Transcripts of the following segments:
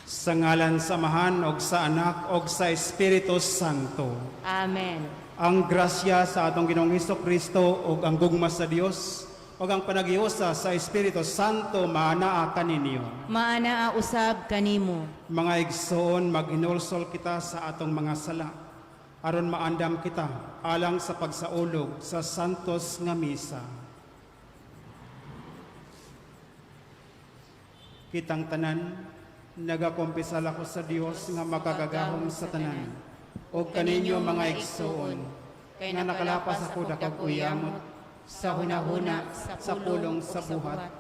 Sa ngalan sa Amahan og sa Anak og sa Espiritu Santo. Amen. Ang grasya sa atong Ginoong Kristo ug ang gugma sa Dios ug ang panaghiusa sa Espiritu Santo maanaa kaninyo. Maanaa usab kanimo. Mga igsoon, maghinulsol kita sa atong mga sala aron maandam kita alang sa pagsaulog sa santos nga misa. Kitang tanan, nagakumpisal ako sa Dios nga makagagahom sa tanan, ug kaninyo, mga igsoon, nga nakalapas ako dakog uyamot sa hunahuna, sa pulong, sa buhat,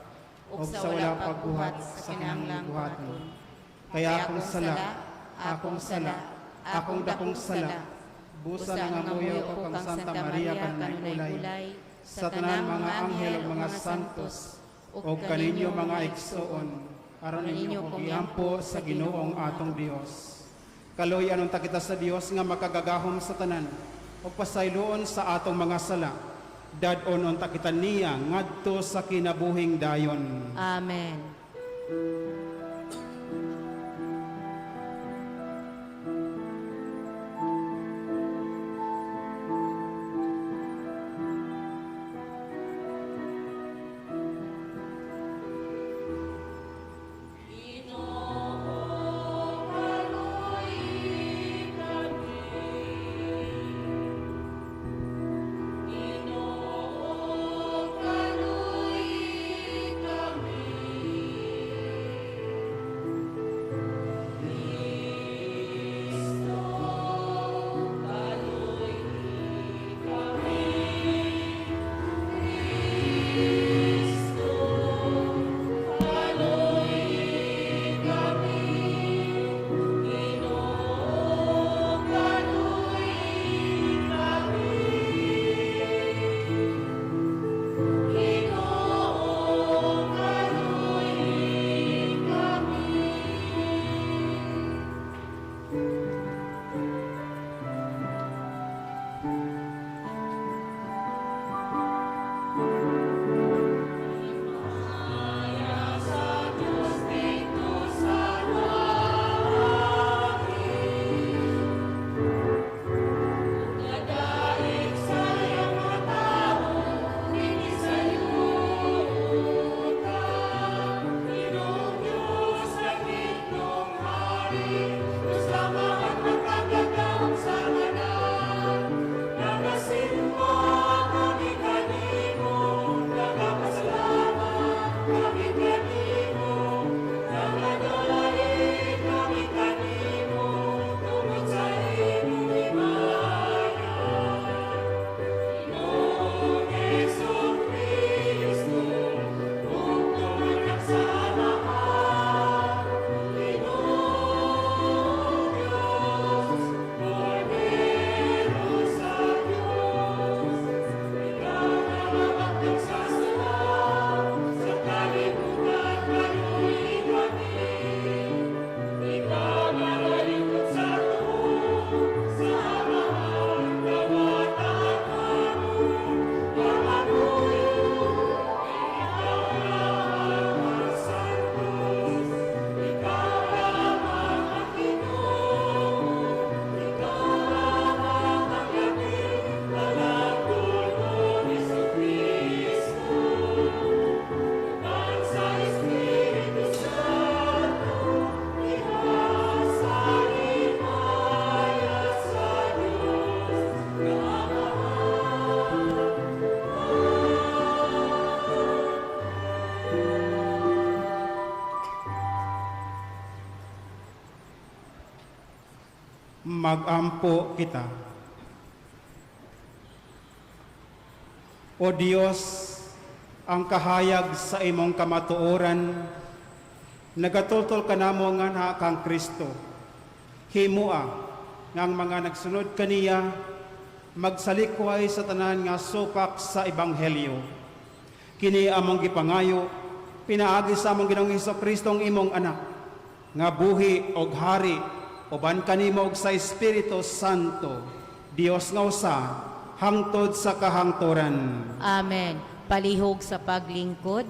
ug sa wala pagbuhat sa kinahanglang buhaton. Kaya akong sala, akong sala, akong dakong sala. Busa nangamuyo ko kang Santa Maria kanunay ulay, sa tanan mga anghel ug mga santos, ug kaninyo, mga igsoon, aron ninyo kong giampo sa Ginoong atong Dios. Kaluoyan unta kita sa Dios nga makagagahom sa tanan, ug pasayloon sa atong mga sala. Dad-on unta kita niya ngadto sa kinabuhing dayon. Amen. Magampo kita. O Dios, ang kahayag sa imong kamatuoran, nagatultol kanamo nga naa kang Kristo. Himua nga ang mga nagsunod kaniya magsalikway sa tanan nga supak sa ebanghelyo. Kini among gipangayo pinaagi sa among Ginoong Hesus Kristo, ang imong anak, nga buhi og hari uban kanimo ug sa Espiritu Santo, Dios nga usa, hangtod sa kahangturan. Amen. Palihog sa paglingkod.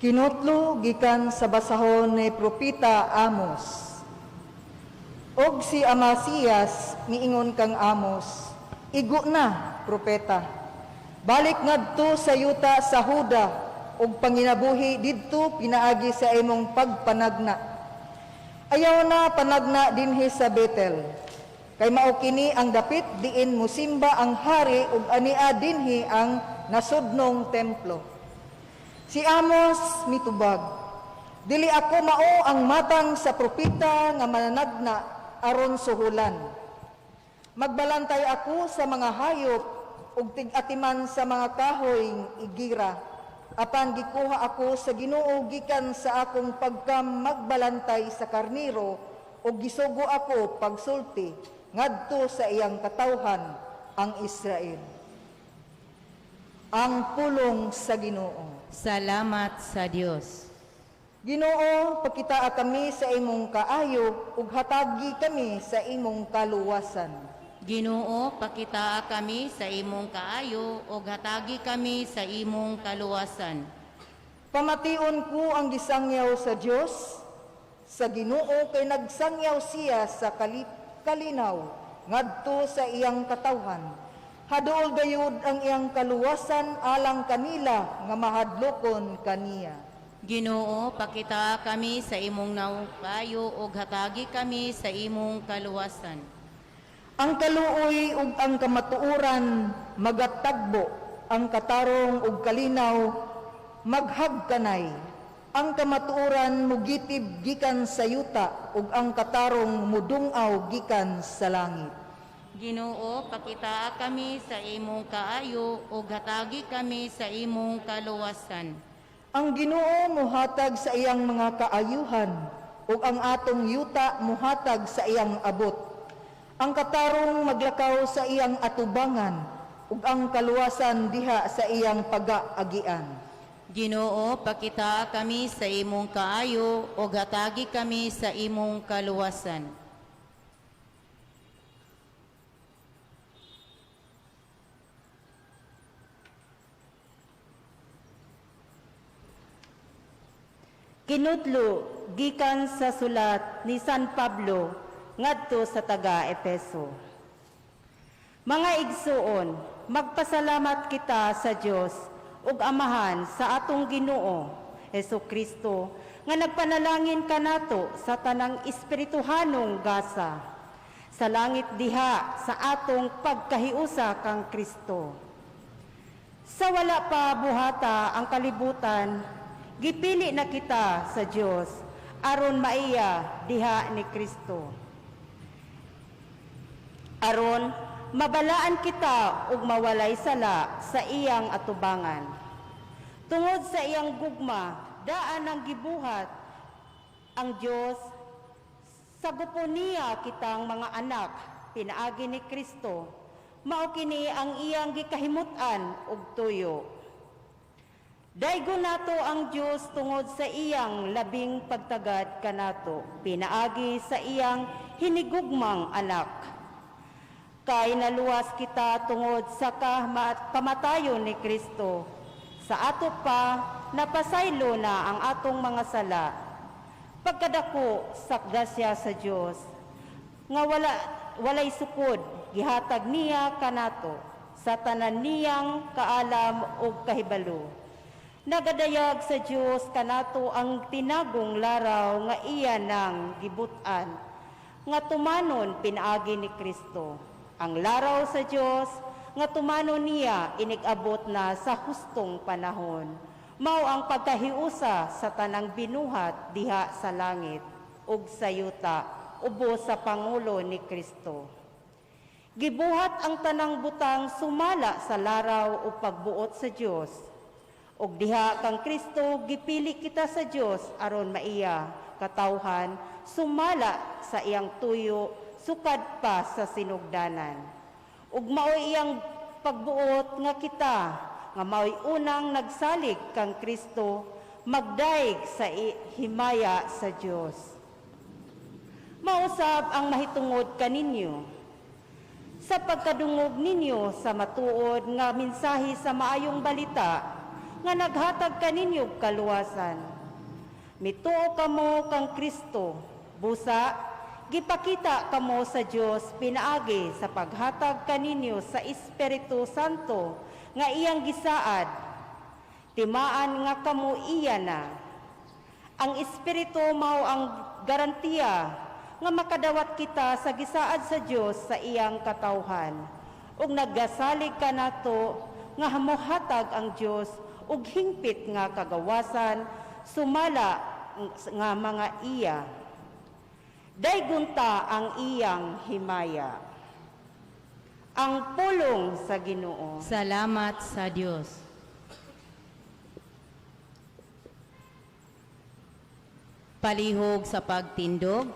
Kinutlo gikan sa basahon ni Propeta Amos. Og si Amasias miingon kang Amos, "Igo na, propeta. Balik ngadto sa yuta sa Huda ug panginabuhi didto pinaagi sa imong pagpanagna. Ayaw na panagna dinhi sa Betel. Kay mao kini ang dapit diin musimba ang hari ug ania dinhi ang nasudnong templo." Si Amos mitubag, "Dili ako mao ang matang sa propeta nga mananagna aron suhulan. Magbalantay ako sa mga hayop ug tig-atiman sa mga kahoy igira. Apan gikuha ako sa Ginoo gikan sa akong pagka magbalantay sa karniro ug gisugo ako pagsulti ngadto sa iyang katawhan ang Israel." Ang pulong sa Ginoo. Salamat sa Dios. Ginoo, pakitaa kami sa imong kaayo ug hatagi kami sa imong kaluwasan. Ginoo, pakitaa kami sa imong kaayo ug hatagi kami sa imong kaluwasan. Pamation ko ang gisangyaw sa Dios sa Ginoo kay nagsangyaw siya sa kalinaw ngadto sa iyang katawhan. Haduol gayud ang iyang kaluwasan alang kanila nga mahadlokon kaniya. Ginoo, pakitaa kami sa imong kaayo ug hatagi kami sa imong kaluwasan. Ang kaluoy ug ang kamatuoran magatagbo, ang katarong ug kalinaw maghagkanay. Ang kamatuoran mugitib gikan sa yuta ug ang katarong mudung-aw gikan sa langit. Ginoo, pakitaa kami sa imong kaayo ug hatagi kami sa imong kaluwasan. Ang Ginoo muhatag sa iyang mga kaayuhan ug ang atong yuta muhatag sa iyang abot. Ang katarong maglakaw sa iyang atubangan ug ang kaluwasan diha sa iyang pagaagian. Ginoo, pakitaa kami sa imong kaayo ug hatagi kami sa imong kaluwasan. Kinutlo gikan sa sulat ni San Pablo ngadto sa taga Efeso. Mga igsuon, magpasalamat kita sa Dios ug Amahan sa atong Ginoo Hesus Kristo nga nagpanalangin kanato sa tanang espirituhanong gasa sa langit diha sa atong pagkahiusa kang Kristo. Sa wala pa buhata ang kalibutan, gipili na kita sa Dios aron maiya diha ni Kristo. Aron mabalaan kita ug mawalay sala sa iyang atubangan. Tungod sa iyang gugma, daan ang gibuhat ang Dios sa gupon niya kitang mga anak pinaagi ni Kristo. Mao kini ang iyang gikahimut-an ug tuyo. Daygon nato ang Dios tungod sa iyang labing pagtagad kanato, pinaagi sa iyang hinigugmang anak. Kay naluwas kita tungod sa kamatayon ni Kristo. Sa ato pa, napasaylo na ang atong mga sala. Pagkadako sa grasya sa Dios, nga walay sukod, gihatag niya kanato sa tanan niyang kaalam ug kahibalo. Nagadayag sa Dios kanato ang tinagong laraw nga iya nang gibut-an, nga tumanon pinaagi ni Kristo. Ang laraw sa Dios nga tumanon niya inig-abot na sa hustong panahon. Mao ang pagkahiusa sa tanang binuhat diha sa langit ug sa yuta ubos sa pangulo ni Kristo. Gibuhat ang tanang butang sumala sa laraw o pagbuot sa Dios. Ug diha kang Kristo gipili kita sa Dios aron maiya katawhan sumala sa iyang tuyo sukad pa sa sinugdanan. Ug maoy iyang pagbuot nga kita nga maoy unang nagsalig kang Kristo magdaig sa himaya sa Dios. Mausab ang mahitungod kaninyo sa pagkadungog ninyo sa matuod nga mensahe sa maayong balita nga naghatag kaninyo kaluwasan. Mituo kamo kang Kristo, busa gipakita kamo sa Dios pinaagi sa paghatag kaninyo sa Espiritu Santo nga iyang gisaad. Timaan nga kamo iya na. Ang Espiritu mao ang garantiya nga makadawat kita sa gisaad sa Dios sa iyang katawhan. Ug naggasalig kanato nga mohatag ang Dios og hingpit nga kagawasan sumala nga mga iya. Daygon ta ang iyang himaya. Ang pulong sa Ginoo. Salamat sa Dios. Palihog sa pagtindog.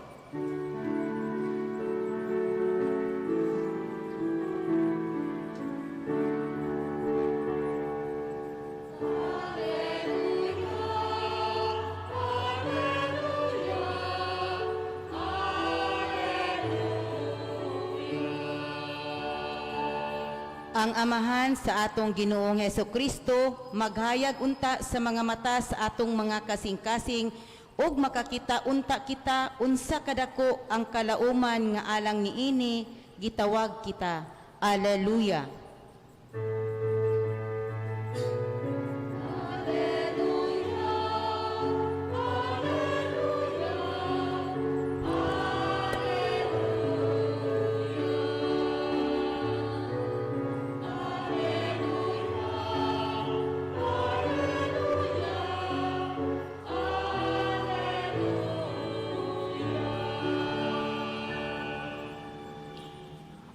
Ang Amahan sa atong Ginoong Heso Kristo maghayag unta sa mga mata sa atong mga kasing-kasing ug makakita unta kita unsa kadako ang kalauman nga alang niini gitawag kita. Alleluia.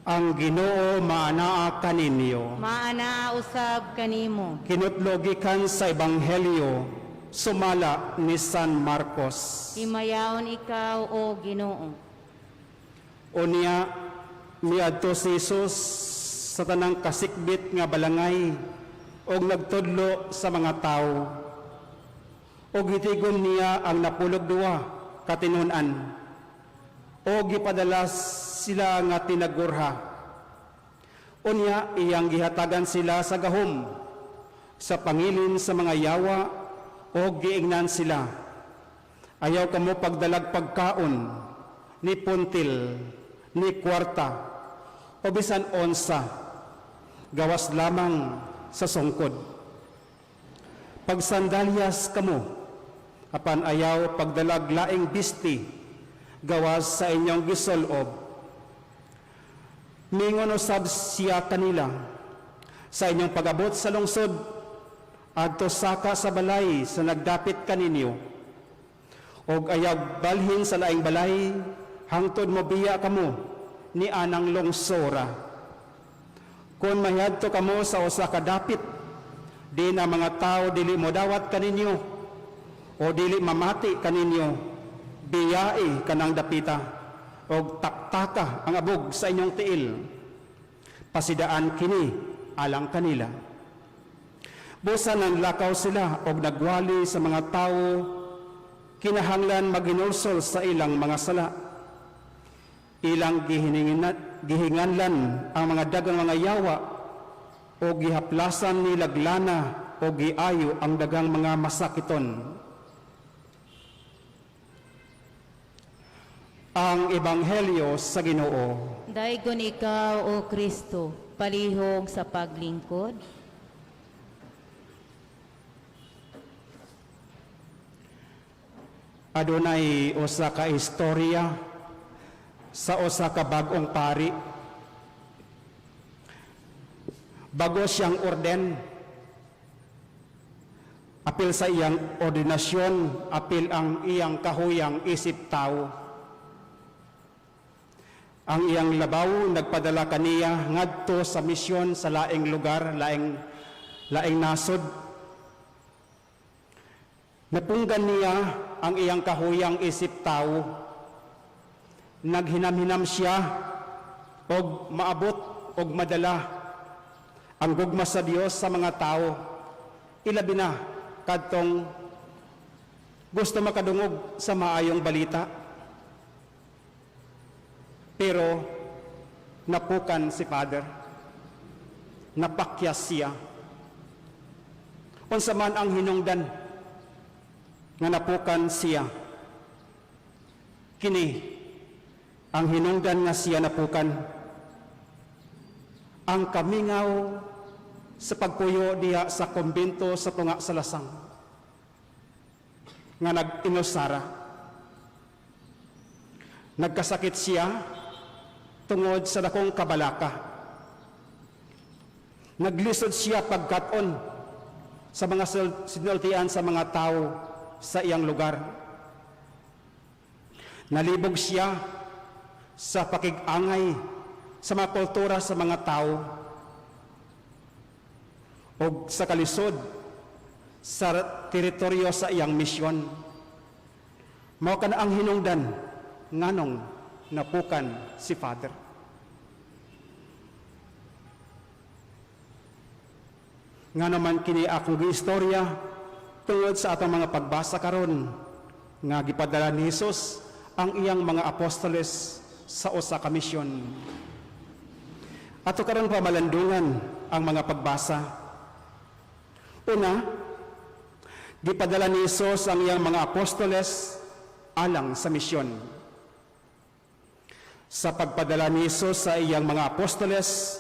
Ang Ginoo maanaa kaninyo. Maanaa usab kanimo. Kinutlo gikan sa Ebanghelyo sumala ni San Marcos. Himayaon ikaw, o Ginoo. Unya miadto si Jesus sa tanang kasikbit nga balangay og nagtudlo sa mga tawo. Og gitigon niya ang 12 ka tinun-an. Og gipadala sila nga tinagurha. Unya iyang gihatagan sila sa gahom sa pangilin sa mga yawa og giingnan sila. Ayaw kamo pagdalag pagkaon, ni puntil, ni kwarta, o bisan onsa, gawas lamang sa sungkod. Pagsandalyas kamo, apan ayaw pagdalag laing bisti, gawas sa inyong gisulob. Mingon usab siya kanila, sa inyong pag-abot sa lungsod, adto saka sa balay sa nagdapit kaninyo, og ayaw balhin sa laing balay, hangtod mo biya kamo ni anang lungsora. Kung mahadto kamo sa usa ka dapit, di na mga tao dili mo dawat kaninyo o dili mamati kaninyo, biyai kanang dapita og taktaka ang abog sa inyong tiil. Pasidaan kini alang kanila. Busa nanlakaw sila og nagwali sa mga tawo kinahanglan maghinulsol sa ilang mga sala. Ilang gihinganlan ang mga dagang mga yawa o gihaplasan ni laglana o giayo ang dagang mga masakiton. Ang Ebanghelyo sa Ginoo. Daygon ikaw, O Kristo, palihog sa paglingkod. Adunay usa ka istorya sa usa ka bag-ong pari. Bago siyang orden, apil sa iyang ordinasyon, apil ang iyang kahuyang isip tao. Ang iyang labaw nagpadala kaniya ngadto sa misyon sa laing lugar, laing nasod. Napunggan niya ang iyang kahuyang isip tao. Naghinam-hinam siya og maabot og madala ang gugma sa Dios sa mga tao. Ilabi na kadtong gusto makadungog sa maayong balita. Pero napukan si Father. Napakyas siya. Unsa man ang hinungdan nga napukan siya? Kini ang hinungdan nga siya napukan: ang kamingaw sa pagpuyo diha sa kumbento sa tunga sa lasang nga nag-inusara. Nagkasakit siya tungod sa dakong kabalaka. Naglisod siya pagkat-on sa mga sinultian sa mga tao sa iyang lugar. Nalibog siya sa pakig-angay sa mga kultura sa mga tao o sa kalisod sa teritoryo sa iyang misyon. Mao kana ang hinungdan nganong napukan si Father. Nga naman kini akong giistorya? Tungod sa atong mga pagbasa karon nga gipadala ni Hesus ang iyang mga apostoles sa usa ka misyon. Ato karon pamalandungan ang mga pagbasa. Una, gipadala ni Hesus ang iyang mga apostoles alang sa misyon. Sa pagpadala ni Hesus sa iyang mga apostoles,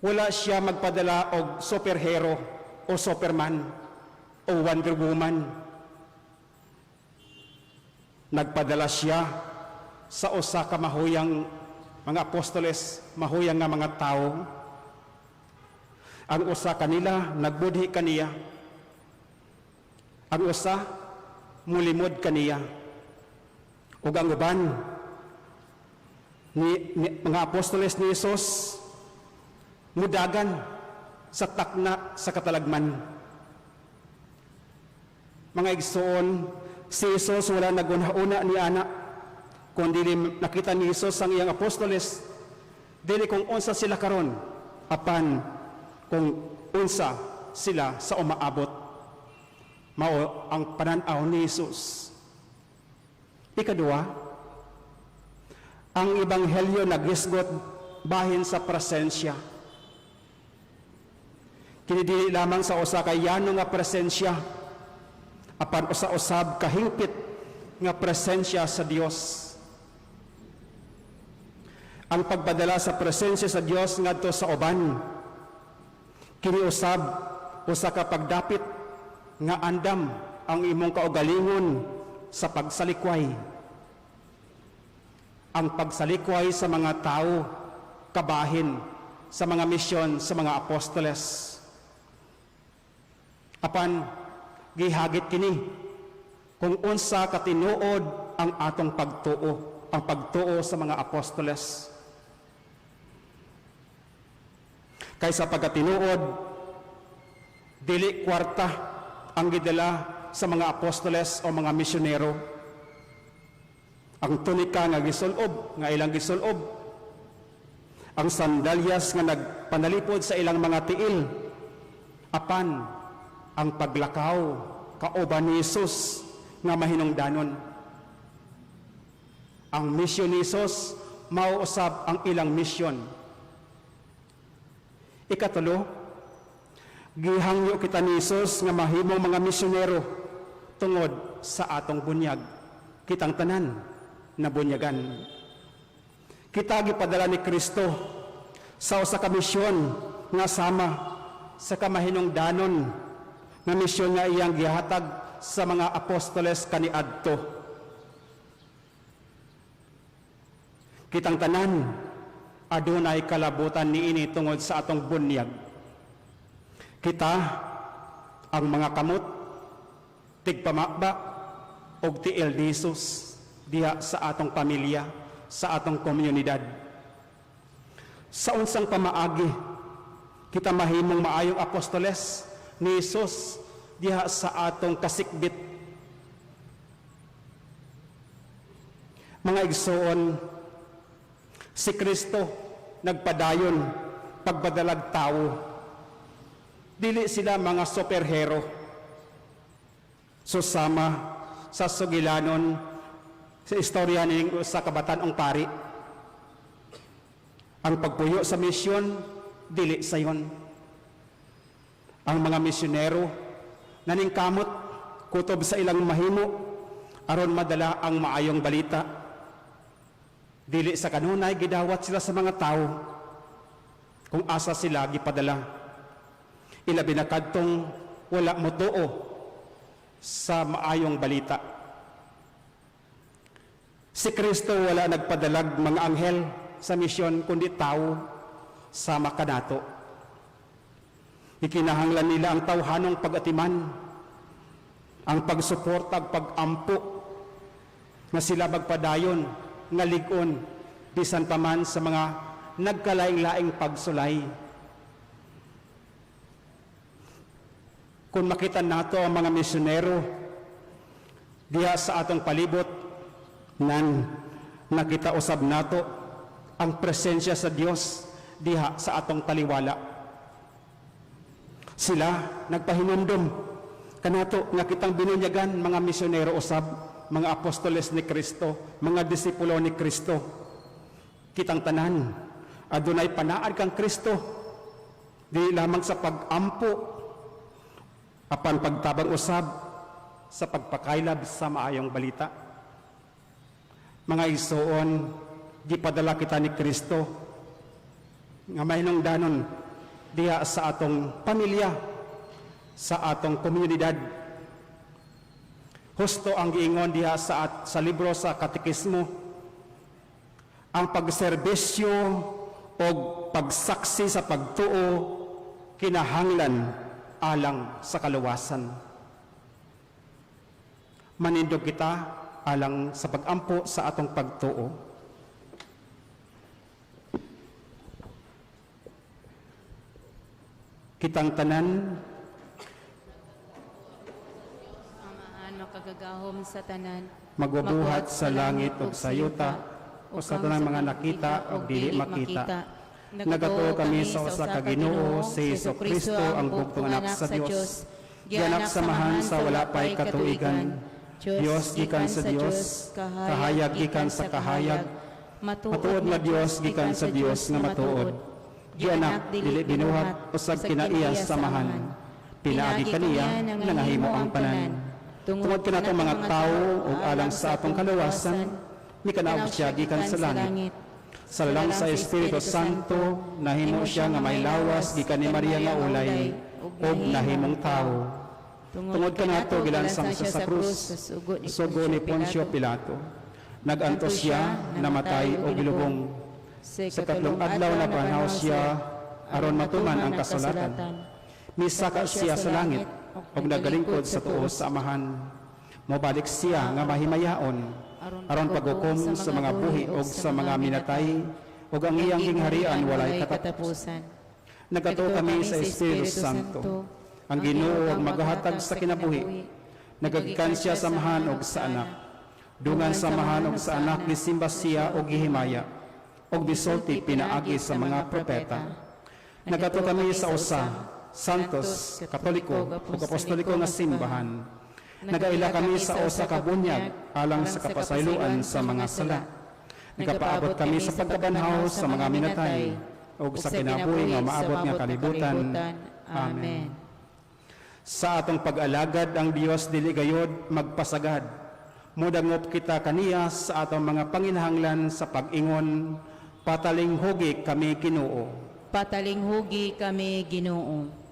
wala siya magpadala og superhero o Superman o Wonder Woman. Nagpadala siya sa usa ka mahuyang mga apostoles, mahuyang nga mga tao. Ang usa kanila nagbudhi kaniya. Ang usa mulimod kaniya. Ug ang uban ni mga apostoles ni Hesus mudagan sa takna sa katalagman. Mga igsoon, si Hesus wala nagunhauna ni ana, kundi nakita ni Hesus ang iyang apostoles, dili kung unsa sila karon, apan kung unsa sila sa umaabot. Mao ang panan-aw ni Hesus. Ikadua, ang ebanghelyo naghisgot bahin sa presensya. Kini dili lamang sa usa ka yano nga presensya, apan usa-usab kahingpit nga presensya sa Dios. Ang pagpadala sa presensya sa Dios ngadto sa uban, kini usab usa ka pagdapit nga andam ang imong kaugalingon sa pagsalikway. Ang pagsalikway sa mga tao kabahin sa mga misyon sa mga apostoles. Apan gihagit kini kung unsa katinuod ang atong pagtuo, ang pagtuo sa mga apostoles. Kaysa pagkatinuod, dili kwarta ang gidala sa mga apostoles o mga misyonero. Ang tunika nga gisulob, nga ilang gisulob, ang sandalyas nga nagpanalipod sa ilang mga tiil, apan ang paglakaw kauban ni Hesus nga mahinungdanon. Ang misyon ni Hesus mao usab ang ilang misyon. Ikatulo, gihangyo kita ni Hesus nga mahimong mga misyonero tungod sa atong bunyag. Kitang tanan na bunyagan. Kita gipadala ni Kristo sa usa ka misyon nga sama sa kamahinungdanon nga misyon nga iyang gihatag sa mga apostoles kaniadto. Kitang tanan adunay kalabutan niini tungod sa atong bunyag. Kita ang mga kamot, tigpamaba og tiil ni Hesus diha sa atong pamilya, sa atong komunidad. Sa unsang pamaagi kita mahimong maayong apostoles ni Hesus diha sa atong kasikbit? Mga igsoon, si Kristo nagpadayon pagbadalag tao. Dili sila mga superhero. Susama sa sugilanon sa istorya ning usa ka batan-ong pari. Ang pagpuyo sa misyon dili sayon. Ang mga misyonero naningkamot kutob sa ilang mahimo aron madala ang maayong balita. Dili sa kanunay gidawat sila sa mga tao kung asa sila gipadala. Ilabi na kadtong wala motuo sa maayong balita. Si Kristo wala nagpadalag mga anghel sa misyon kundi tao sama kanato. Ikinahanglan nila ang tawhanong pag-atiman, ang pagsuporta ug pag-ampo nga sila magpadayon nga lig-on bisan pa man sa mga nagkalaing-laing pagsulay. Kung makita nato ang mga misyonero diha sa atong palibot, nan nakita usab nato ang presensya sa Dios diha sa atong taliwala. Sila nagpahinumdom kanato nga kitang binunyagan mga misyonero usab, mga apostoles ni Kristo, mga disipulo ni Kristo. Kitang tanan adunay panaad kang Kristo, di lamang sa pag-ampo apan pagtabang usab sa pagpakaylab sa maayong balita. Mga igsoon, gipadala kita ni Kristo nga mahinungdanon diha sa atong pamilya, sa atong komunidad. Husto ang giingon diha sa libro sa Katekismo, ang pagserbisyo o pagsaksi sa pagtuo kinahanglan alang sa kaluwasan. Manindog kita alang sa pagampo sa atong pagtuo. Kitang tanan Amahan makagagahom sa tanan, magbubuhat sa langit ug sa yuta o sa tanang mga nakita ug dili makita. Nagatuo kami sa usa ka Ginoo, si Jesucristo, ang bugtong anak sa Dios. Gianak samahan sa wala pay katuigan. Dios gikan sa Dios, kahayag gikan sa kahayag, matuod nga Dios gikan sa Dios nga matuod. Gianak dili binuhat usag kinaiya samahan. Pinaagi kaniya nangahimo ang tanan. Tungod kanato mga tawo ug alang sa atong kaluwasan, mikanaog siya gikan sa langit. Sa lalang sa Espiritu Santo, nahimo siya nga may lawas gikan ni Maria nga ulay ug nahimong tawo. Tungod kanato gilansang siya sa krus, sugo ni Poncio Pilato. Nagantos siya, namatay o gilubong. Sa katlong adlaw nabanhaw siya aron matuman ang kasulatan. Misaka siya sa langit ug nagalingkod sa tuo sa Amahan. Mobalik siya nga mahimayaon aron paghukom sa mga buhi ug sa mga minatay, ug ang iyang gingharian walay katapusan. Nagatuo kami sa Espiritu Santo, ang Ginoo ang magahatag sa kinabuhi. Nagagikan siya sa Amahan ug sa Anak. Dungan sa Amahan ug sa Anak gisimba siya og gihimaya, ug bisulti pinaagi sa mga propeta. Nagatuo kami sa usa, Santos, Katoliko ug Apostoliko nga simbahan. Nagaila kami sa usa ka bunyag alang sa kapasayloan sa mga sala. Nagapaabot kami sa pagkabanhaw sa mga minatay ug sa kinabuhi nga maabot nga kalibutan. Amen. Sa atong pag-alagad ang Dios dili gayod magpasagad. Modangop kita kaniya sa atong mga panginahanglan sa pag-ingon, patalinghugi kami Ginoo. Patalinghugi kami Ginoo.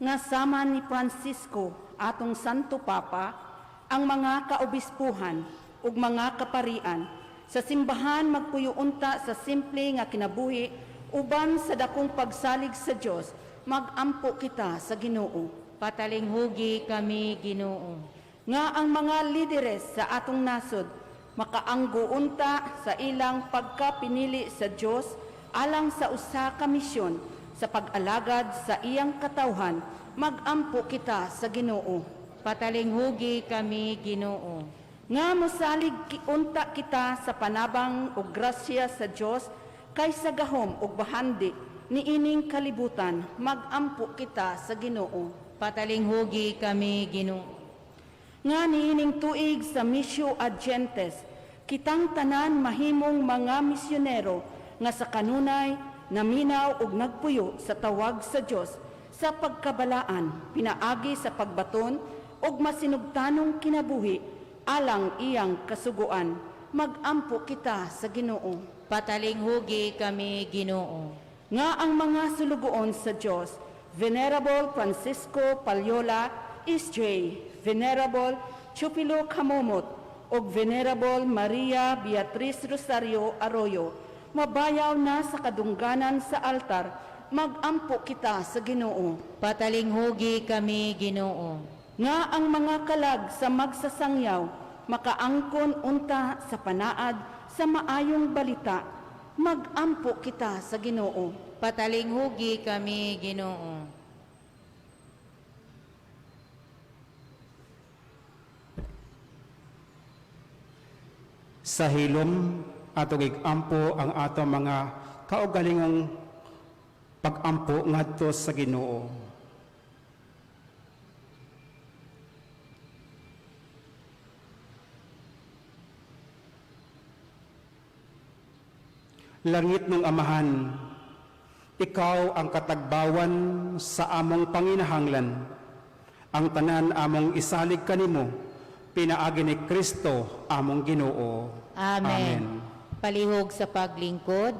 Nga sama ni Francisco, atong Santo Papa, ang mga kaobispuhan ug mga kaparian sa simbahan magpuyuunta sa simple nga kinabuhi uban sa dakong pagsalig sa Dios, magampo kita sa Ginoo. Patalinghugi kami Ginoo. Nga ang mga lideres sa atong nasod makaanggo unta sa ilang pagkapinili sa Dios alang sa usa ka misyon sa pag-alagad sa iyang katawhan, magampo kita sa Ginoo. Patalinghugi kami Ginoo. Nga mosalig unta kita sa panabang ug grasya sa Dios kaysa gahom ug bahandi niining kalibutan, magampo kita sa Ginoo. Patalinghugi kami Ginoo. Nga niining tuig sa Missio Ad Gentes, kitang tanan mahimong mga misyonero nga sa kanunay naminaw ug nagpuyo sa tawag sa Dios sa pagkabalaan pinaagi sa pagbaton ug masinugtanong kinabuhi alang iyang kasuguan. Magampo kita sa Ginoo. Patalinghugi kami, Ginoo. Nga ang mga sulugoon sa Dios, Venerable Francisco Paliola SJ, Venerable Chupilo Kamomot, ug Venerable Maria Beatriz Rosario Arroyo, mabayaw na sa kadungganan sa altar, magampo kita sa Ginoo. Patalinghugi kami, Ginoo. Nga ang mga kalag sa magsasangyaw makaangkon unta sa panaad sa maayong balita, magampo kita sa Ginoo. Patalinghugi kami, Ginoo. Sa hilom atong igampo ang atong mga kaugalingong pagampo ngadto sa Ginoo. Langit ng Amahan, ikaw ang katagbawan sa among panginahanglan. Ang tanan among isalig kanimo, pinaagi ni Kristo among Ginoo. Amen. Palihog sa paglingkod.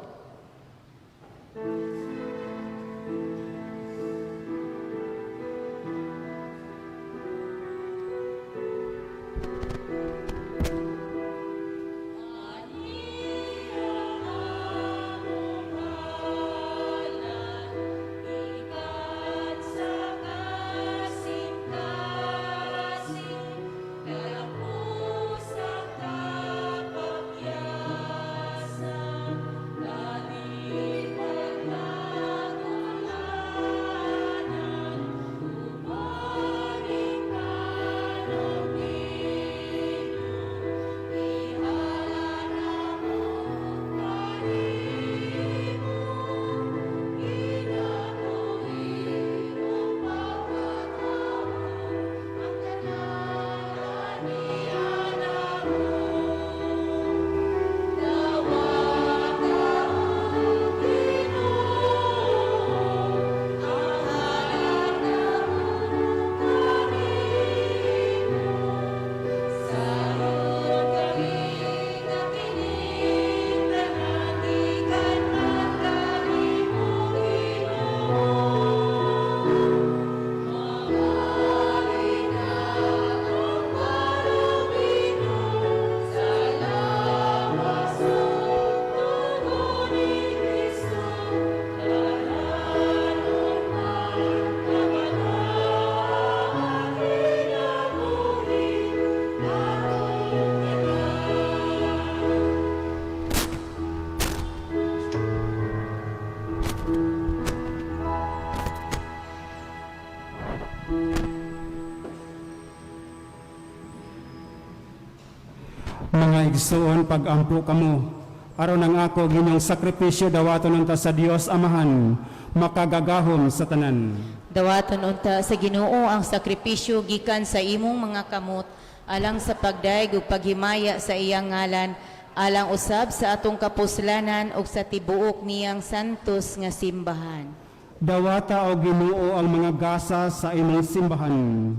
Mga igsoon, pagampo kamo. Aron ang ako ginyong sakripisyo dawaton unta sa Dios Amahan, makagagahom sa tanan. Dawaton unta sa Ginoo ang sakripisyo gikan sa imong mga kamot alang sa pagdayeg ug paghimaya sa iyang ngalan, alang usab sa atong kapuslanan ug sa tibuok niyang santos nga simbahan. Dawata o Ginoo ang mga gasa sa imong simbahan,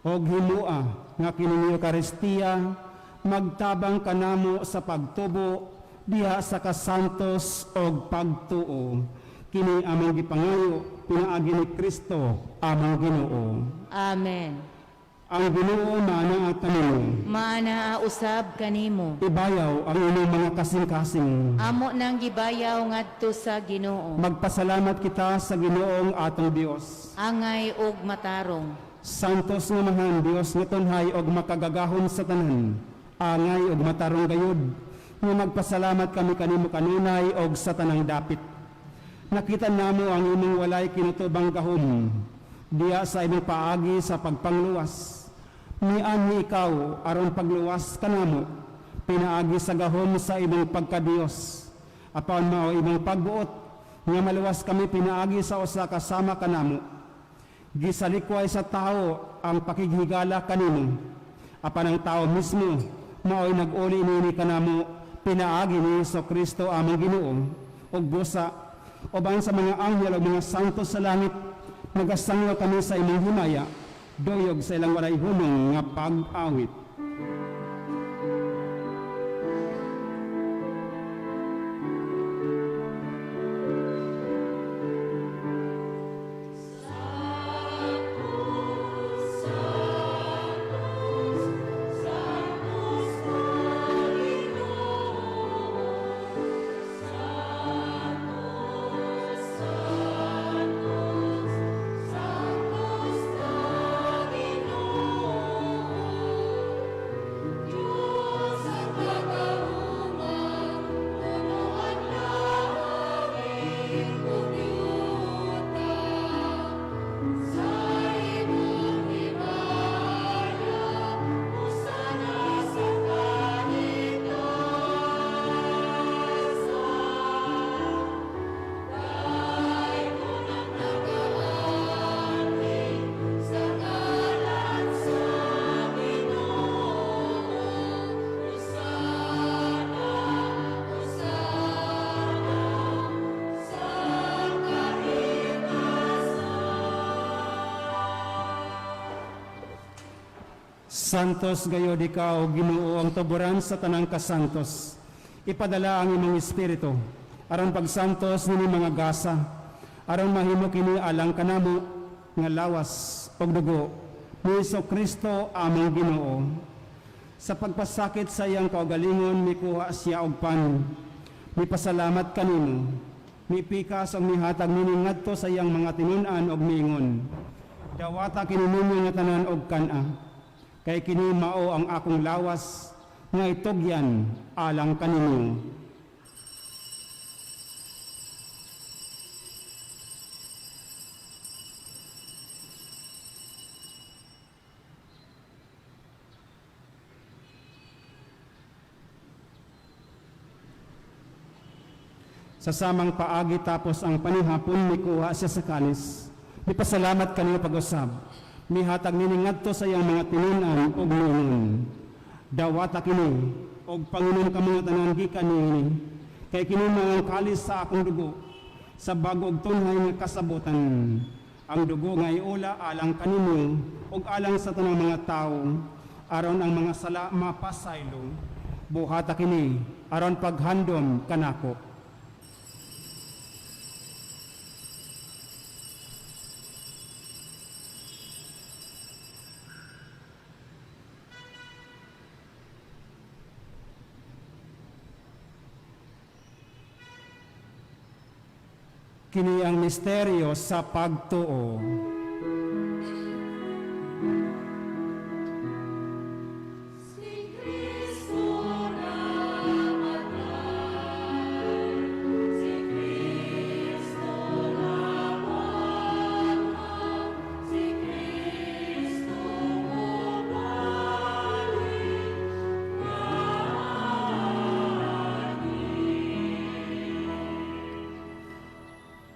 og himua nga kining Eukaristiya magtabang kanamo sa pagtubo diha sa kasantos og pagtuo. Kini among gipangayo pinaagi ni Kristo among Ginoo. Amen. Ang Ginoo maanaa kanimo. Maanaa usab kanimo. Ibayaw ang inyong mga kasing-kasing. Amo nang gibayaw ngadto sa Ginoo. Magpasalamat kita sa Ginoong atong Dios. Angay og matarong. Santos nga Amahan, Dios nga tunhay og makagagahom sa tanan. Angay og matarong gayud nga magpasalamat kami kanimo kanunay og sa tanang dapit. Nakita namo ang imong walay kinutubang gahom diha sa imong paagi sa pagpangluwas. Mianhi ikaw aron pagluwas kanamo pinaagi sa gahom sa imong pagkadiyos. Apan mao imong pagbuot nga maluwas kami pinaagi sa usa ka sama kanamo. Gisalikway sa tao ang pakighigala kanimo. Apan ang tao mismo mao'y nag-uli niini kanamo pinaagi ni Hesus Kristo among Ginoo. ug busa uban sa mga anghel ug mga santo sa langit nagasanglaw kami sa imong himaya duyog sa ilang walay hunong nga pag-awit. Santos gayod ikaw, Ginoo, ang tuburan sa tanang kasantos. Ipadala ang imong espiritu aron pagsantos nini mga gasa, aron mahimo kini alang kanamo nga lawas ug dugo ni Kristo among Ginoo. Sa pagpasakit sa iyang kaugalingon, mikuha siya og pan. Mipasalamat kanimo. Mipikas og mihatag nini ngadto sa iyang mga tinun-an og miingon: Dawata kini ninyo nga tanan og kan-a. Kay kini mao ang akong lawas nga itugyan alang kaninyo. Sa samang paagi tapos ang panihapon, mikuha siya sa kalis. Mipasalamat kaniyo pag-usab. Mihatag nini ngadto sa iyang mga tinun-an og miingon: Dawata kini og panginom kamo nga tanan gikan niini, kay kini mga kalis sa akong dugo sa bag-o og tunhay nga kasabotan. Ang dugo nga iula alang kaninyo ug alang sa tanang mga tawo aron ang mga sala mapasaylo. Buhata kini aron paghandom kanako. Kini ang misteryo sa pagtuo. Si Kristo namatay, si Kristo nabanhaw, si Kristo mobalik.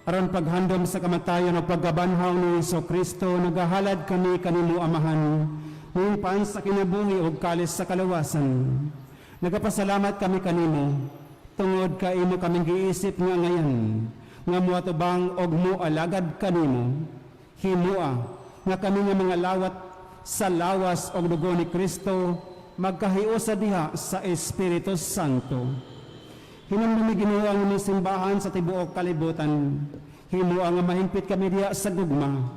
Aron paghandom sa kamatayon o pagkabanhaw ni Hesus Kristo, nagahalad kami kanimo, Amahan, pan sa kinabuhi ug kalis sa kalawasan. Nagapasalamat kami kanimo tungod kay imo kaming giisip nga ngayon nga moatubang og moalagad kanimo. Himoa nga kami nga mga lawat sa lawas og dugo ni Kristo magkahiusa diha sa Espiritu Santo. Hinumdumi, Ginoo, ang imong simbahan sa tibuok kalibutan. Himoa nga mahingpit kami diha sa gugma.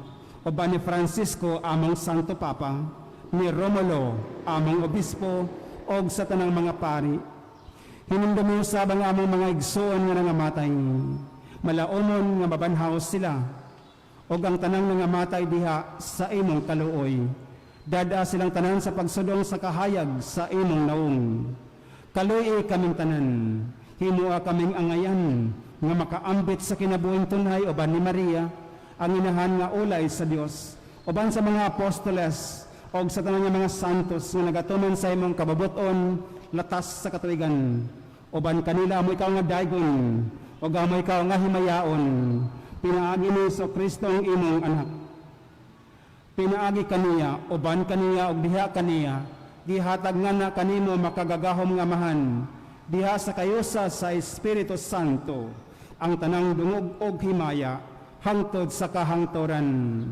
Uban ni Francisco, among Santo Papa, ni Romulo, among Obispo, og sa tanang mga pari. Hinumdumi usab ang among mga igsoon nga nangamatay. Malaomon nga mabanhaw sila, og ang tanang nangamatay diha sa imong kaluoy. Dad-a silang tanan sa pagsudong sa kahayag sa imong naong. Kaluy kaming tanan. Himoa kaming angayan nga makaambit sa kinabuhing tunhay uban ni Maria, ang inahan nga ulay sa Dios, uban sa mga apostoles og sa tanan nga mga santos nga nagatuman sa imong kabubut-on latas sa katuigan. Uban kanila amo ikaw nga daygon ug amo ikaw nga himayaon, pinaagi ni Hesus Kristo ang imong anak. Pinaagi kaniya, uban kaniya ug diha kaniya, gihatag nga na kanimo makagagahom nga Amahan, diha sa kayusa sa Espiritu Santo, Ang tanang dungog og himaya hangtod sa kahangturan.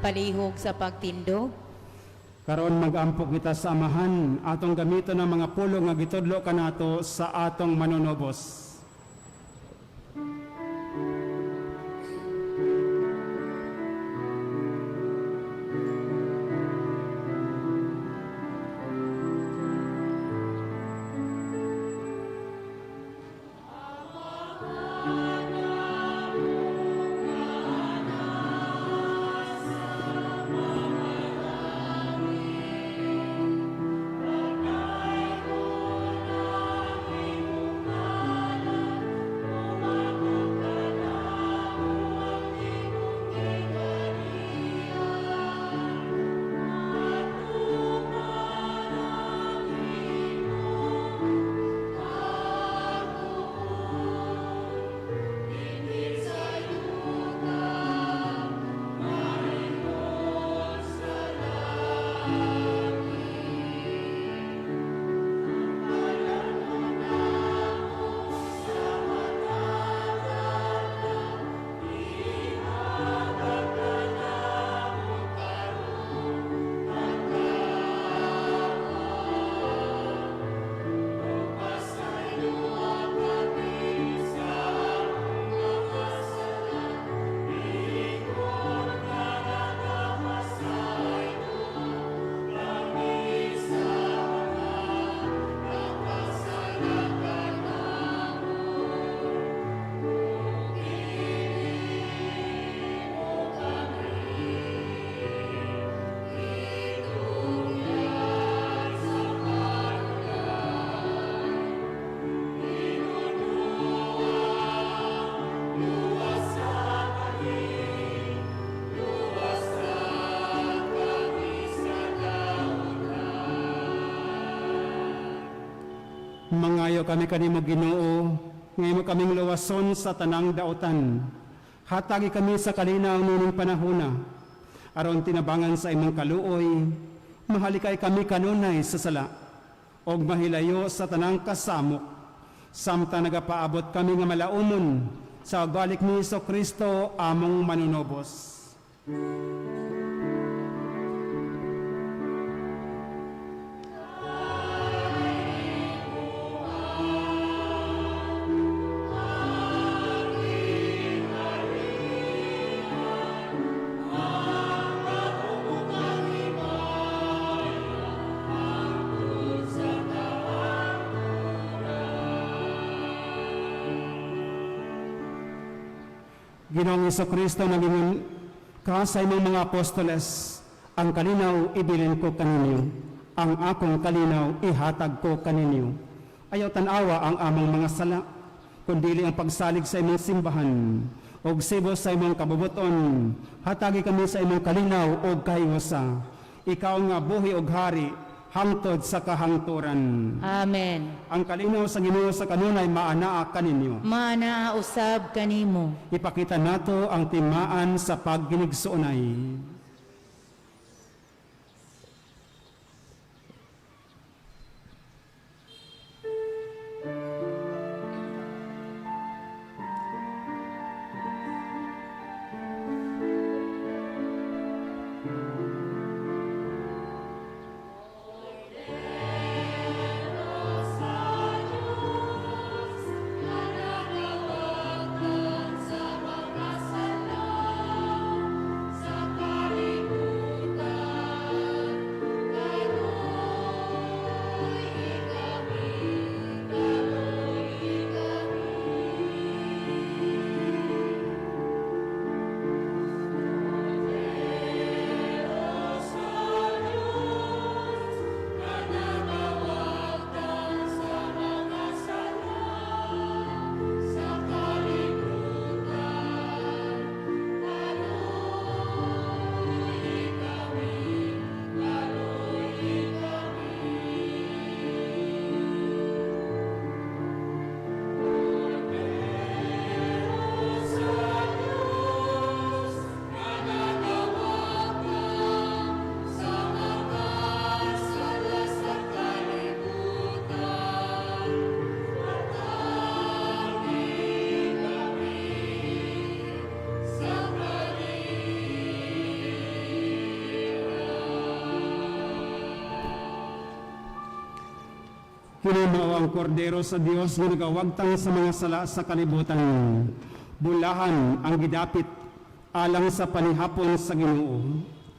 Palihog sa pagtindog. Karon mag-ampo kita sa Amahan, atong gamiton ang mga pulong nga gitudlo kanato sa atong manunubos. Mangayo kami kanimo, Ginoo, nga imo kaming luwason sa tanang dautan. Hatagi kami sa kalinaw nining panahona, aron tinabangan sa imong kaluoy, mahalikay kami kanunay sa sala, og mahilayo sa tanang kasamok, samtang nagapaabot kami nga malaumon sa balik ni Kristo among manunobos. Ginoong Kristo, nagingon ka sa imong mga apostoles, "Ang kalinaw ibilin ko kaninyo, ang akong kalinaw ihatag ko kaninyo." Ayaw tan-awa ang among mga sala, kundili ang pagsalig sa imong simbahan, og sibos sa imong kabubuton, hatagi kami sa imong kalinaw og kahiusa. Ikaw nga buhi og hari hangtod sa kahangturan. Amen. Ang kalinaw sa Ginoo sa kanunay maanaa kaninyo. Maanaa usab kanimo. Ipakita nato ang timaan sa pagginigsuonay. Sa Diyos, nga nagawagtang sa mga sala, sa Kini mao ang kordero sa Dios nga nagawagtang sa mga sala sa kalibutan. Bulahan ang gidapit alang sa panihapon sa Ginoo.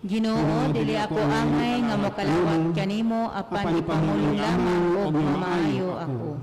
Ginoo, dili ako angay nga mokalawat kanimo apan ipangulo lamang og mamaayo ako.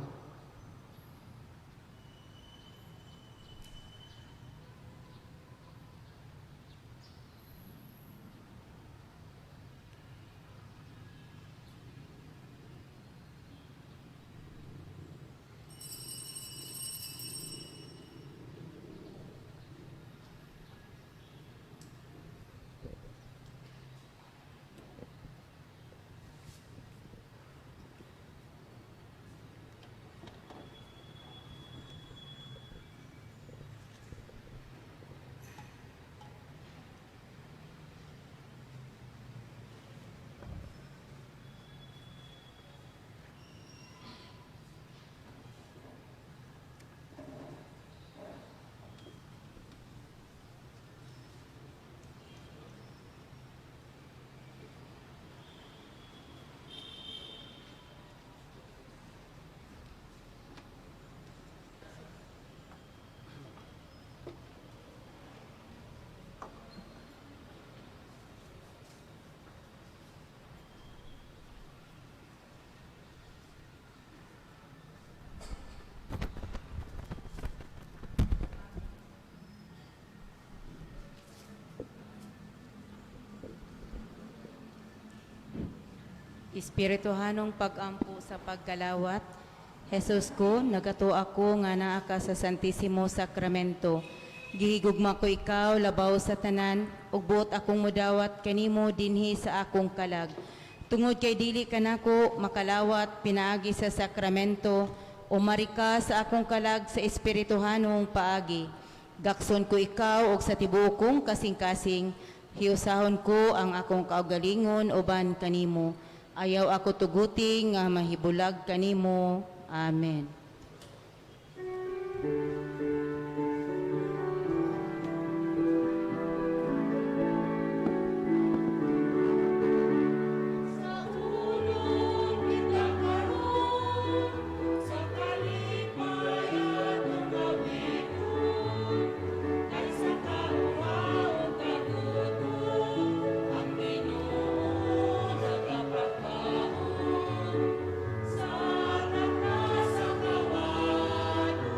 Espirituhanong pag-ampo sa pagkalawat, Jesus ko, nagatuo ako nga naa ka sa Santisimo Sacramento. Gihigugma ko ikaw labaw sa tanan, ug buot akong mudawat kanimo dinhi sa akong kalag. Tungod kay dili kanako makalawat pinaagi sa sakramento, umari ka sa akong kalag sa espirituhanong paagi. Gakson ko ikaw og sa tibuok kong kasing-kasing, hiusahon ko ang akong kaugalingon uban kanimo. Ayaw ako tuguti nga mahibulag kanimo. Amen. Sa ulong kita karon, sa kalipay atong gawikon, kay sa kauhaw kagutom, ang Ginoo nagapakaon. Sa taas kawanon,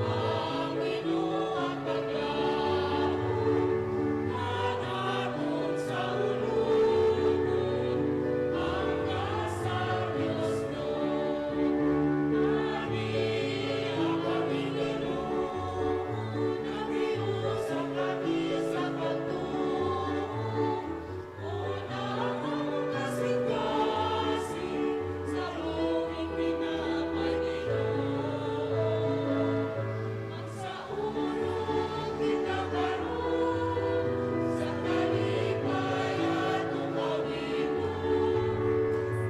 ang Ginoo ang paglaom, kanatong sa ulugon, ang nasa Dios. Nagiya kami Ginoo, nagiusap kami sa pagtuo. Una ang kasing-kasing sa lunging pinapay Ginoo. Ang sa ulong kita karon, sa kalipay atong gawikon,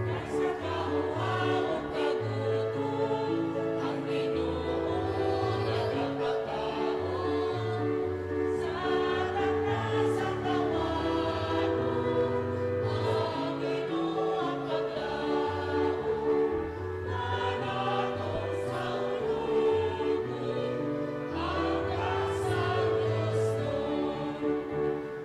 kay sa kauhaw kagutom, ang Ginoo nagapakaon. Sa taas kawanon, ang Ginoo ang paglaom, kanatong sa ulugon, ang nasa Dios.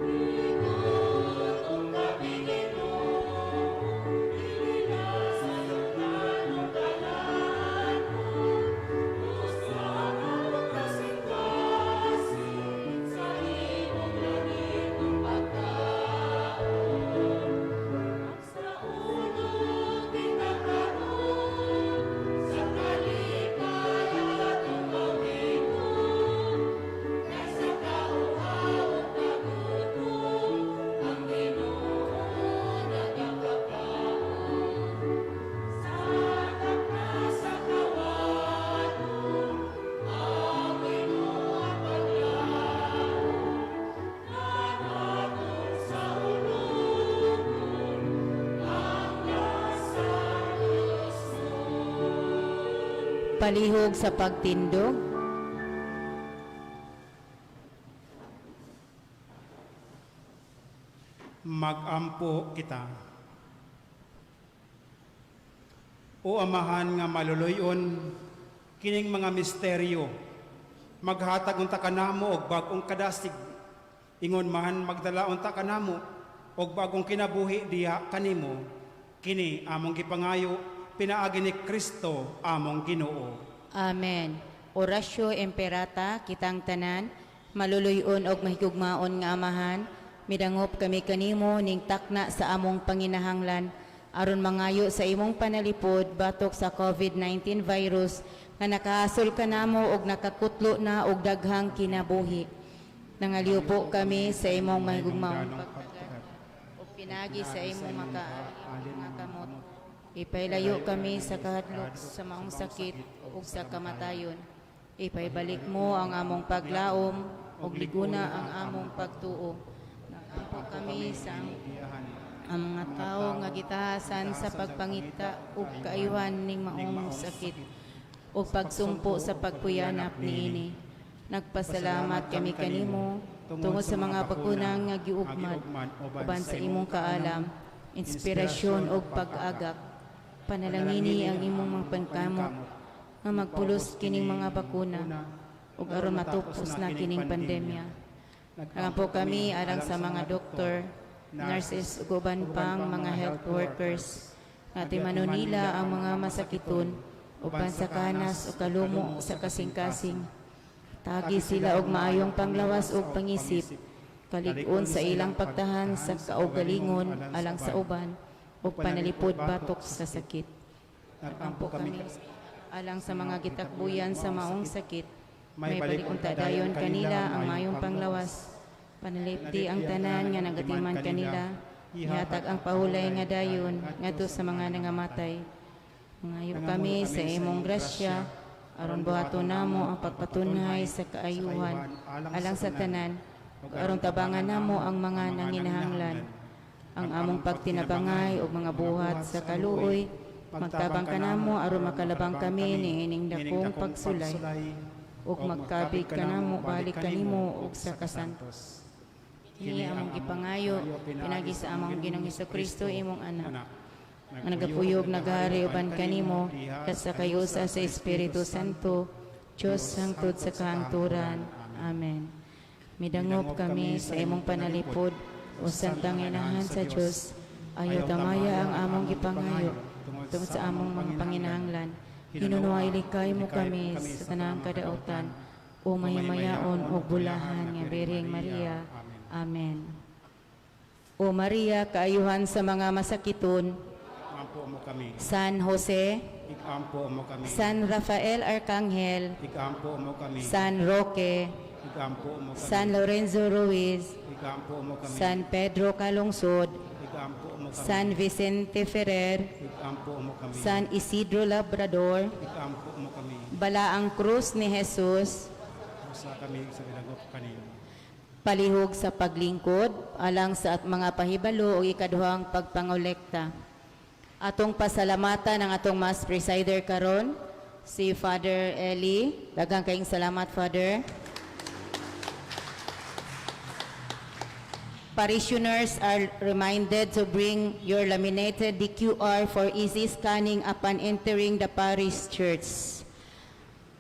Igutom kami Ginoo, dili na sa yutanong kalanon, gusto ang kasing-kasing sa imong langitong pagkaon. Ang sa ulong kita karon, sa kalipay atong gawikon, kay sa kauhaw kagutom, ang Ginoo nagapakaon. Sa taas kawanon, ang Ginoo ang paglaom, kanatong sa ulugon, ang nasa Dios. Palihog sa pagtindog. Magampo kita. O Amahan nga maluluyon, kining mga misteryo, maghatag unta kanamo og bag-ong kadasig. Ingon man magdala unta kanamo og bag-ong kinabuhi diha kanimo. Kini among gipangayo pinaagi ni Kristo among Ginoo. Amen. Oratio Imperata, kitang tanan, maluluyon og mahigugmaon nga Amahan, midangop kami kanimo ning takna sa among panginahanglan aron mangayo sa imong panalipod batok sa COVID-19 virus nga nakahasol kanamo og nakakutlo na og daghang kinabuhi. Nangaliw po kami sa imong mahigugmaong pagtagan ug pinagi sa imong makaalin nga kamot. Ipailayo kami sa kahadlok sa maong sakit ug sa kamatayon. Ipaibalik mo ang among paglaom ug liguna ang among pagtuo. Nagampo kami sa ang mga tawo nga gitahasan sa pagpangita ug kaayuhan ning maong sakit ug pagsumpo sa pagpuyanap niini. Nagpasalamat kami kanimo tungod sa mga bakuna nga giugmad uban sa imong kaalam, inspirasyon ug pag-agak. Panalangini ang imong mga pangkamot nga magpulos kining mga bakuna ug aron matupos na kining pandemya. Nagampo kami alang sa mga doktor, nurses ug uban pang mga health workers nga timanon nila ang mga masakiton uban sa kanas o kalumo sa kasing-kasing. Tagi sila og maayong panglawas ug pangisip, kalig-on sa ilang pagtahan sa kaugalingon alang sa uban ug panalipod batok sa sakit. Nagampo kami alang sa mga gitakbuyan sa maong sakit. Maibalik unta dayon kanila ang maayong panglawas. Panalipdi ang tanan nga nagatiman kanila. Ihatag ang pahulay nga dayon ngadto sa mga nangamatay. Mangayo kami sa imong grasya aron buhaton namo ang pagpatunhay sa kaayuhan alang sa tanan ug aron tabangan namo ang mga nanginahanglan. Ang among pagtinabangay ug mga buhat sa kaluoy, magtabang kanamo aron makalabang kami niining dakong pagsulay ug magkabig kanamo balik kanimo ug sa kasantos. Kini among gipangayo pinaagi sa among Ginoong Kristo, imong anak, nga nagapuyog, nagahari uban kanimo sa kayusa sa Espiritu Santo, Dios hangtod sa kahangturan. Amen. Midangop kami sa imong panalipod, o Santang Inahan sa Dios. Ayo tamaya ang among gipangayo tungod sa among mga panginahanglan. Hinunuay likay mo kami sa tanang kadautan, o mahimayaon og bulahan nga Birheng Maria. Amen. O Maria, kaayuhan sa mga masakiton, Ampo mo kami. San Jose, Ikampo mo kami. San Rafael Arcangel, Ikampo mo kami. San Roque, Ikampo mo kami. San Lorenzo Ruiz, Ikampo mo kami. San Pedro Calungsod, Ikampo mo kami. San Vicente Ferrer, Ikampo mo kami. San Isidro Labrador, Ikampo mo kami. Balaang Krus ni Jesus, Usa kami sa bilangop kanimo. Palihog sa paglingkod, alang sa at mga pahibalo o ikaduhang pagpangolekta. Atong pasalamatan ang atong Mass Presider karon, si Father Eli. Daghang kayong salamat, Father. Parishioners are reminded to bring your laminated DQR for easy scanning upon entering the parish church.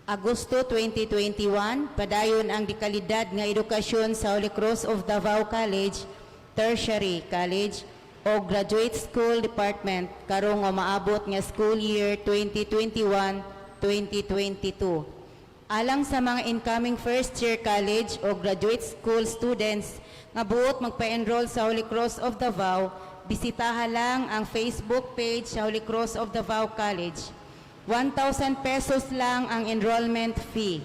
Agosto 2021, padayon ang dekalidad nga edukasyon sa Holy Cross of Davao College, Tertiary College o Graduate School Department karong umaabot nga school year 2021-2022. Alang sa mga incoming first year college o graduate school students nga buot magpa-enroll sa Holy Cross of Davao, bisitaha lang ang Facebook page sa Holy Cross of Davao College. ₱1,000 lang ang enrollment fee.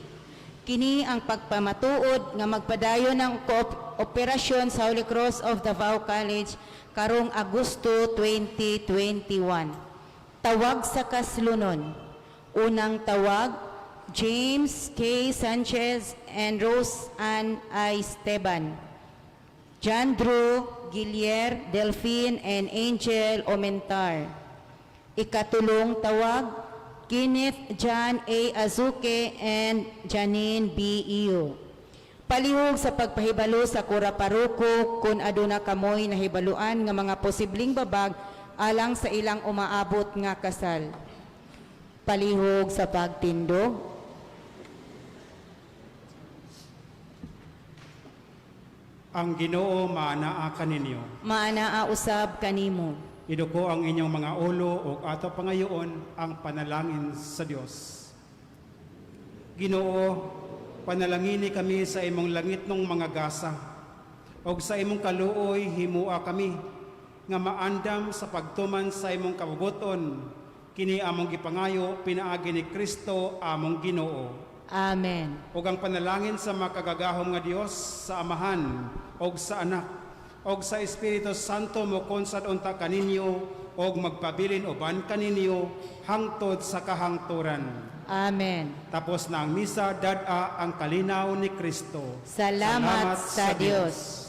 Kini ang pagpamatuod nga magpadayon ang kooperasyon sa Holy Cross of Davao College karong Agosto 2021. Tawag sa kaslunon. Unang tawag, James K. Sanchez and Rose Ann I. Esteban. John Drew Guillier, Delphine and Angel Omentar. Ikatulong tawag, Kenneth John A. Azuke and Janine B. Iyo. Palihog sa pagpahibalo sa Kura Paroko kung aduna kamoy nahibaluan nga mga posibleng babag alang sa ilang umaabot nga kasal. Palihog sa pagtindog. Ang Ginoo maanaa kaninyo. Maanaa usab kanimo. Iduko ang inyong mga ulo ug ato pangayoon ang panalangin sa Dios. Ginoo, panalangini kami sa imong langitnong mga gasa ug sa imong kaluoy himua kami nga maandam sa pagtuman sa imong kabubut-on. Kini among gipangayo pinaagi ni Kristo among Ginoo. Amen. Ug ang panalangin sa makagagahom nga Dios sa Amahan ug sa Anak ug sa Espiritu Santo mokonsad unta kaninyo ug magpabilin uban kaninyo hangtod sa kahangturan. Amen. Tapos na ang misa, dad-a ang kalinaw ni Kristo. Salamat sa Dios.